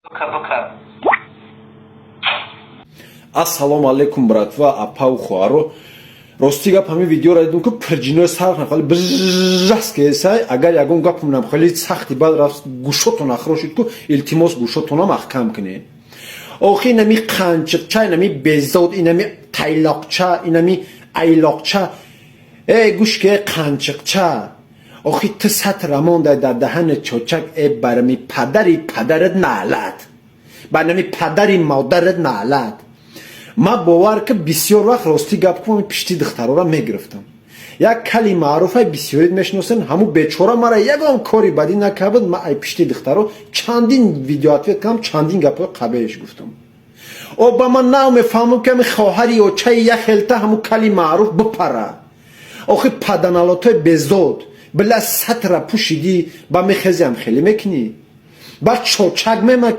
Бука, бука. Ассалому алайкум, братва, апаву хоҳаро. Рости гап, ҳамин видеоро дидум, ки прижинои сарх нахоли бижас кесай. Агар ягон гапам хеле сахти бад рафт, гӯшотон ахрошид ку, илтимос, гӯшотонам аҳкам кунед. Охи, инами қанчиқча, инами безод, инами тайлоқча, инами айлоқча, э, гӯш ке, қанчиқча, охи ту сатра мондай дар даҳани чочак. Э, барами падари падарат наълат, барами падари модарат наълат. Ма бовар ки, бисёр вақт, ростӣ гап кунам, пишти духтарора мегирифтам. Як кали маъруфай, бисёрид мешиносен, ҳамун бечора мара ягон кори бадӣ накард. Ма ай пишти духтаро чандин видеоответ кардам, чандин гапҳои қабеҳш гуфтам. О, ба ман нав мефаҳмам, ки ҳами хоҳари очаи як хелта ҳамун кали маъруф бипара. Охи, паданалотои безод, била, сатра пӯшидӣ, ба мехезиам хеле мекунӣ, баъд чочак мемакӣ.